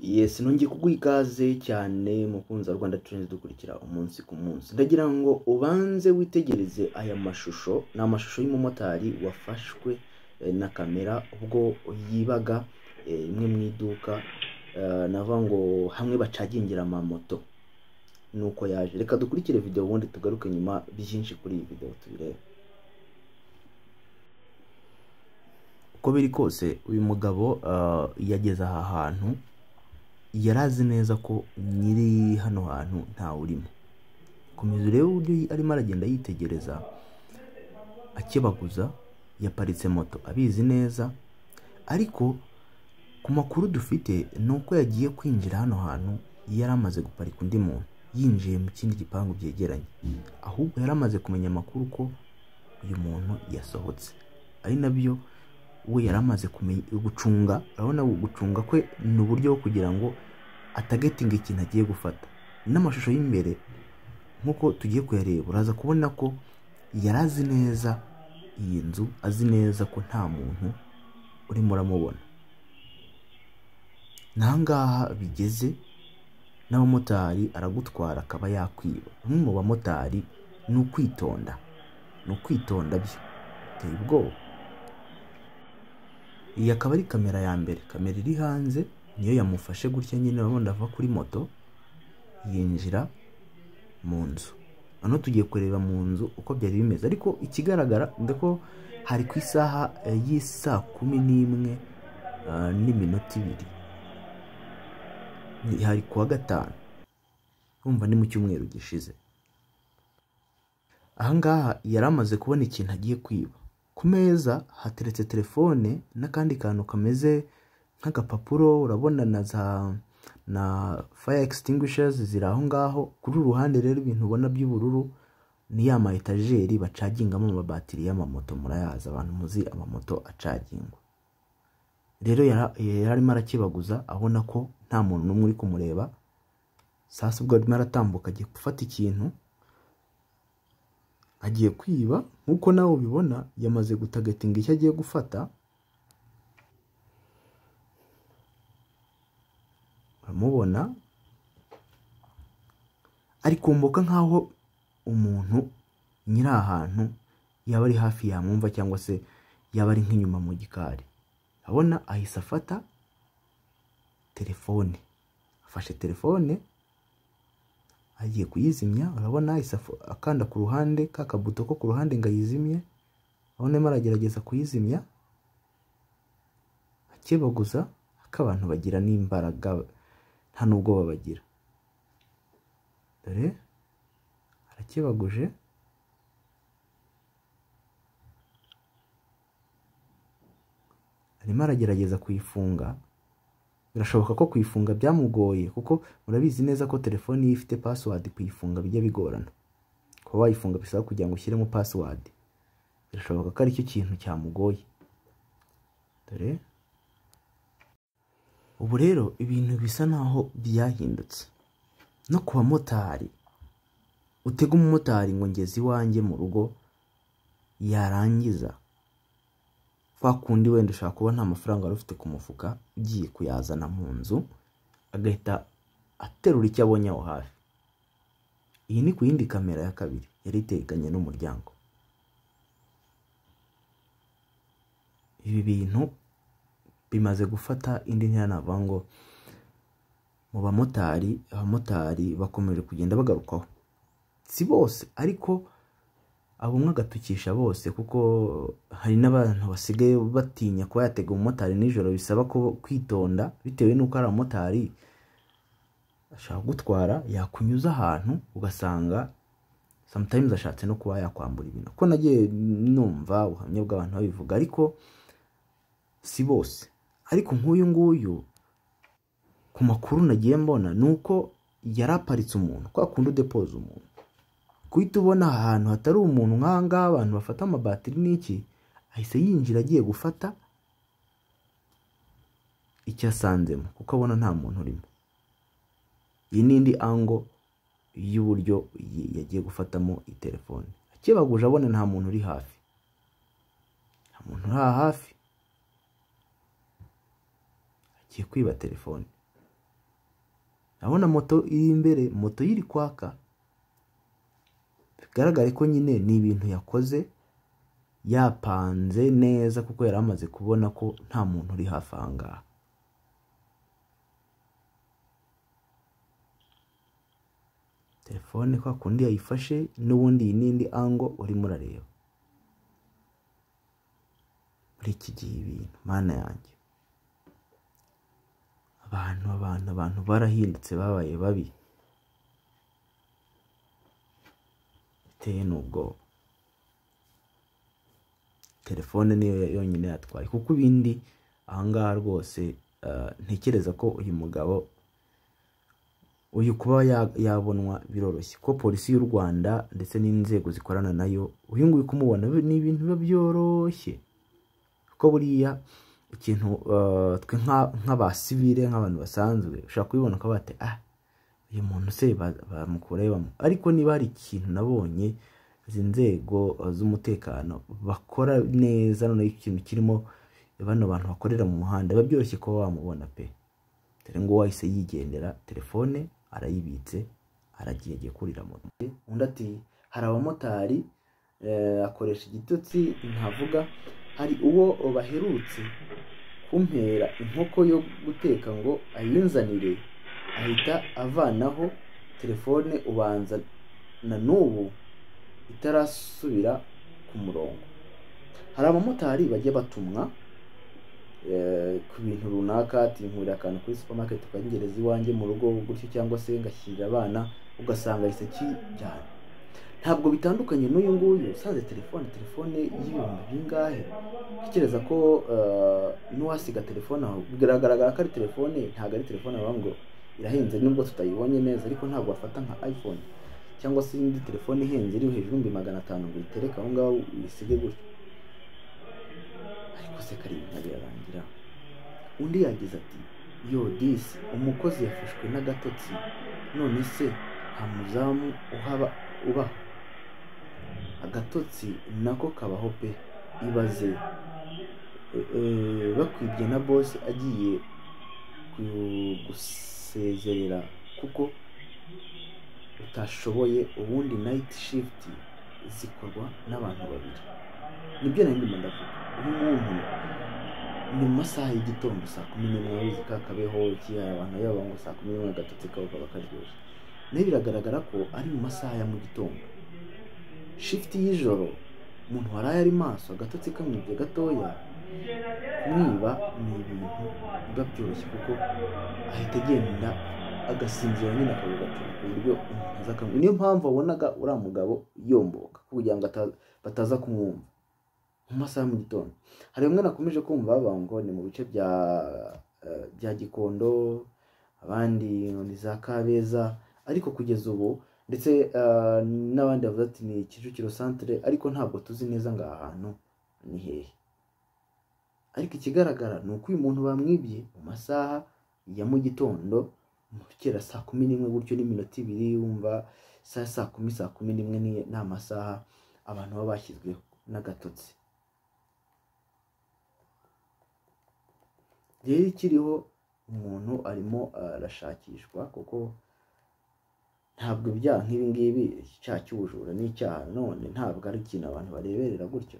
Yes, nongeye kuguha ikaze cyane mukunzi wa Rwanda Trends dukurikira umunsi ku munsi. Ndagira ngo ubanze witegereze aya mashusho, ni amashusho y'umumotari wafashwe na kamera ubwo yibaga imwe mu iduka, navuga ngo hamwe bacagingira amamoto. Nuko yaje. Reka dukurikire video ubundi tugaruke nyuma byinshi kuri iyi video tubirebe. Uko biri kose uyu mugabo yageze aha hantu yarazi neza ko nyiri hano hantu ntawe urimo. Komeza urebe uburyo arimo aragenda yitegereza akebaguza, yaparitse moto abizi neza, ariko ku makuru dufite ni uko yagiye kwinjira hano hantu yari amaze guparika undi muntu, yinjiye mu kindi gipangu byegeranye, ahubwo yari amaze kumenya amakuru ko uyu muntu yasohotse, ari nabyo we yari amaze kumenya gucunga. Urabona gucunga kwe ni uburyo bwo kugira ngo atagetinga ikintu agiye gufata. N'amashusho y'imbere nk'uko tugiye kuyareba uraza kubona ko yari azi neza iyi nzu, azi neza ko nta muntu urimo uramubona. N'ahangaha bigeze n'abamotari aragutwara akaba yakwiba. Umwe mu bamotari ni ukwitonda, ni ukwitonda byo biteye ubwoba. Iyi akaba ari kamera ya mbere, kamera iri hanze niyo yamufashe gutya nyine, urabona ava kuri moto yinjira mu nzu. Hano tugiye kureba mu nzu uko byari bimeze, ariko ikigaragara ndako hari ku isaha y'isaa 11 n'iminota 2, hari kuwa gatanu, urumva ni mu cyumweru gishize. Ahangaha yari amaze kubona ikintu agiye kwiba. Ku meza hateretse telefone n'akandi kantu kameze nk'agapapuro, urabona na za na fire extinguishers ziri aho ngaho. Kuri uruhande rero ibintu ubona by'ubururu ni ya ma etajeri bacagingamo amabatiri y'amamoto, murayazi abantu muzi amamoto acagingwa. Rero yari arimo arakibaguza abona ko nta muntu n'umwe uri kumureba. Sasa ubwo arimo aratambuka agiye gufata ikintu agiye kwiba, nkuko nawe ubibona yamaze gutagatinga icyo agiye gufata. Uramubona ari kumbuka nkaho umuntu nyiri ahantu yaba ari hafi yamwumva cyangwa se yaba ari nk'inyuma mu gikari. Abona ahise afata telefone, afashe telefone agiye kuyizimya. Urabona ahise akanda ku ruhande ka kabuto ko ku ruhande ngo ayizimye. Urabona arimo aragerageza kuyizimya akebaguza, ko abantu bagira n'imbaraga nta n'ubwoba bagira. Dore arakebaguje, arimo aragerageza kuyifunga. Birashoboka ko kuyifunga byamugoye, kuko murabizi neza ko telefone iyo ifite password kuyifunga bijya bigorana. Kuba wayifunga bisaba kugira ngo ushyiremo password. Birashoboka ko aricyo kintu cyamugoye. Dore ubu rero ibintu bisa naho byahindutse. No ku bamotari, utega umumotari ngo ngeze iwanjye mu rugo, yarangiza kwa kundi wenda ushaka kuba nta mafaranga wari ufite ku mufuka ugiye kuyazana mu nzu, agahita aterura icyo abonye aho hafi. Iyi ni ku yindi kamera ya kabiri yari iteganye n'umuryango. Ibi bintu bimaze gufata indi ntera, navuga ngo mu bamotari, abamotari bakomeje kugenda bagarukaho. Si bose ariko abo umwe agatukisha bose, kuko hari n'abantu basigaye batinya kuba yatega umumotari nijoro, bisaba ko kwitonda bitewe n'uko ari umumotari ashaka gutwara yakunyuza ahantu ugasanga sometimes ashatse no kuba yakwambura ibintu. Kuko nagiye numva ubuhamya bw'abantu babivuga, ariko si bose. Ariko nk'uyu nguyu ku makuru nagiye mbona ni uko yaraparitse umuntu, kwa kundi udepoza umuntu, kuhita ubona ahantu hatari umuntu nk'aha ngaha abantu bafata amabatiri n'iki, ahise yinjira agiye gufata icyo asanzemo kuko abona nta muntu urimo. Iyi ni indi ango y'uburyo yagiye gufatamo iyi telefone. Akebaguje abona nta muntu uri hafi, nta muntu uri hafi, agiye kwiba telefone. Urabona moto iri imbere, moto iri kwaka, bigaragare ko nyine ni ibintu yakoze yapanze neza, kuko yari amaze kubona ko nta muntu uri hafi aha ngaha. Telefone kwa kundi yayifashe, n'ubundi iyi n'indi ango urimo urareba. Muri iki gihe ibintu mana yanjye, abantu barahindutse, babaye babi, biteye n'ubwoba. Telefone niyo yonyine yatwaye, kuko ibindi ahangaha rwose ntekereza ko uyu mugabo uyu kuba yabonwa biroroshye, ko polisi y'u Rwanda ndetse n'inzego zikorana nayo uyu nguyu kumubona ni ibintu biba byoroshye. Kuko buriya ikintu twe nk'abasivile, nk'abantu basanzwe, ushobora kubibona ukaba bati uyu muntu se bamukura, ariko niba hari ikintu nabonye izi nzego z'umutekano bakora neza, noneho ikintu kirimo bano bantu bakorera mu muhanda, biba byoroshye kuba wamubona pe. Dore ngo wahise yigendera, telefone arayibitse, aragiye agiye kurira moto. Undi ati hari abamotari akoresha igitutsi ntavuga, hari uwo baherutse kumpera inkoko yo guteka ngo ayinzanire, ahita avanaho telefone, ubanza na n'ubu itarasubira ku murongo. Hari abamotari bajya batumwa ku bintu runaka, ati nkurira akantu kuri supermarket ukangereza iwanjye mu rugo gutyo, cyangwa se ngashyirira abana, ugasanga ahise kijyana. Ntabwo bitandukanye n'uyu nguyu usanze telefone y'ibihumbi bingahe. Ntekereza ko n'uwasiga telefone aho, biragaragara ko ari telefone, ntabwo ari telefone aho ngo irahenze nubwo tutayibonye neza, ariko ntabwo wafata nka iPhone cyangwa se indi telefone ihenze iri hejuru 500,000 ngo uyitereke aho ngaho uyisige gutyo. Ariko se kari ibintu birarangira. Undi yagize ati yo disi umukozi yafashwe n'agatotsi, none se nta muzamu uhaba ubaho? Agatotsi nako kabaho pe, ibaze bakwibye na boss agiye gusezerera kuko utashoboye. Ubundi night shift zikorwa n'abantu babiri. Nibyo nari ndimo ndavuga. Uyu muntu ni mu masaha y'igitondo saa 11, uzi kakabeho iki, hari abantu yaba ngo saa 11 agatotsi kabo kaba karyoshye. Nayo biragaragara ko ari mu masaha ya mu gitondo. Shift y'ijoro umuntu waraye ari maso, agatotsi kamwibye gatoya, kumwiba ni ibintu biba byoroshye, kuko ahita agenda agasinzira nyine akabugatura ku buryo umuntu aza akamwiba. Niyo mpamvu wabonaga uriya mugabo yomboka kugira ngo bataza kumwumva mu masaha mu gitondo. Hari bamwe nakomeje kumva bavuga ngo ni mu bice bya Gikondo, abandi ni za Kabeza, ariko kugeza ubu ndetse n'abandi bavuga ati ni Kicukiro centre, ariko ntabwo tuzi neza ngo aha hantu ni hehe. Ariko ikigaragara ni uko uyu muntu bamwibye mu masaha ya mu gitondo, kera saa 11 gutyo n'iminota 2, wumva saa 10, saa 11 ni amasaha abantu baba bashyizweho n'agatotsi. Rero ikiriho umuntu arimo arashakishwa, kuko ntabwo ibyaha nk'ibi ngibi, icyaha cy'ubujura n'icyaha none ntabwo ari ikintu abantu bareberera gutyo.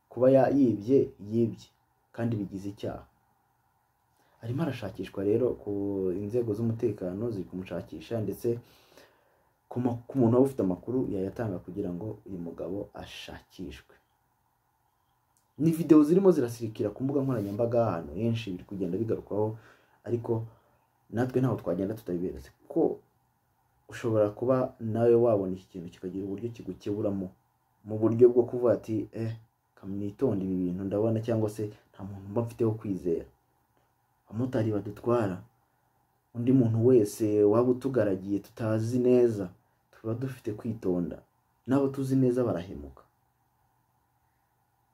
Kuba yibye yibye kandi bigize icyaha. Arimo arashakishwa rero, ku inzego z'umutekano ziri kumushakisha, ndetse ku muntu waba ufite amakuru yayatanga kugira ngo uyu mugabo ashakishwe. Ni video zirimo zirasirikira ku mbuga nkoranyambaga ahantu henshi, biri kugenda bigarukwaho, ariko natwe ntaho twagenda tutabiberetse, kuko ushobora kuba nawe wabona iki kintu kikagira uburyo kigukeburamo mu buryo bwo kuvuga ati kamwitonde ibi bintu ndabona, cyangwa se nta muntu mba mfiteho kwizera. Abamotari badutwara, undi muntu wese waba utugaragiye tutazi neza, tuba dufite kwitonda, n'abo tuzi neza barahemuka.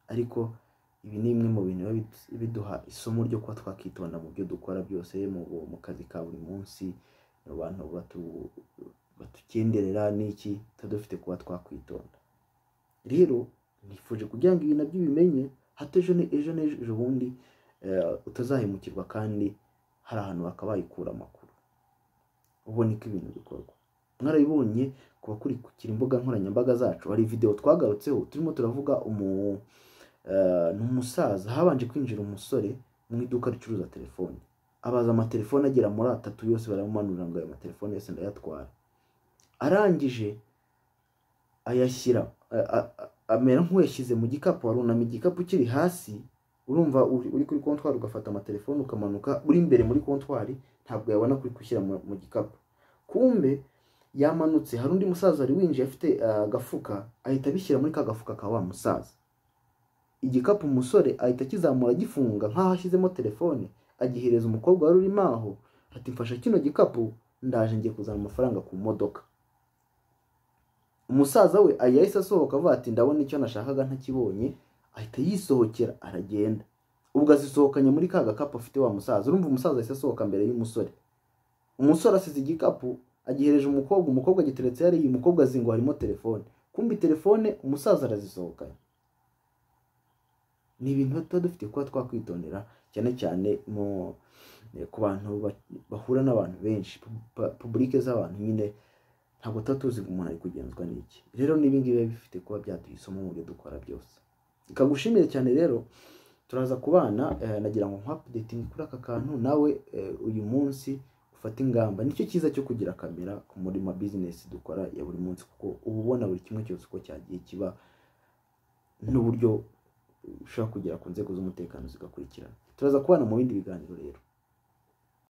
Ariko ibi ni bimwe mu bintu biduha isomo ryo kuba twakitonda mu byo dukora byose, mu kazi ka buri munsi, mu bantu batugenderera n'iki, tuba dufite kuba twakwitonda. Rero nifuje kugira ngo ibi nabyo ubimenye, hato ejo n'ejo bundi utazahemukirwa, kandi hari ahantu bakabayikura amakuru. Ubona ko ibintu bikorwa. Mwarabibonye ku bakurikira imbuga nkoranyambaga zacu, hari video twagarutseho turimo turavuga ni umusaza, habanje kwinjira umusore mu iduka ricuruza telefone, abaza amatelefone agera muri atatu yose baramumanurira ngo aya matelefone yose ndayatwara. Arangije ayashyira amera nk'uyashyize mu gikapu, arunama igikapu kiri hasi. Urumva uri kuri kontwari ugafata amatelefone ukamanuka, uri imbere muri kontwari ntabwo yabona kuri gushyira mu gikapu. Kumbe yamanutse, hari undi musaza wari winjiye afite agafuka, ahita abishyira muri ka gafuka ka wa musaza. Igikapu umusore ahita akizamura agifunga nk'aho ashyizemo telefone, agihereza umukobwa wari urimo aho, ati mfasha kino gikapu ndaje ngiye kuzana amafaranga ku modoka. Umusaza we yahise asohoka avuga ati ndabona icyo nashakaga ntakibonye, ahita yisohokera aragenda. Ubwo azisohokanye muri ka gakapu afite wa musaza. Urumva umusaza ahise asohoka mbere y'umusore. Umusore asize igikapu agihereje umukobwa, umukobwa agiteretse hariya, umukobwa azi ngo harimo telefone, kumbi telefone umusaza arazisohokanye. Ni ibintu tuba dufite kuba twakwitondera, cyane cyane ku bantu bahura n'abantu benshi, publike z'abantu nyine, ntabwo tuba tuzi ngo umuntu ari kugenzwa n'iki. Rero n'ibi ngibi biba bifite kuba byaduha isomo mu byo dukora byose. Ikagushimire cyane rero, turaza kubana, nagira ngo nku-updating kuri aka kantu, nawe uyu munsi ufate ingamba. Nicyo cyiza cyo kugira kamera ku muri ma business dukora ya buri munsi, kuko uba ubona buri kimwe cyose uko cyagiye kiba n'uburyo ushobora kugera ku nzego z'umutekano zigakurikirana. Turaza kubana mu bindi biganiro rero.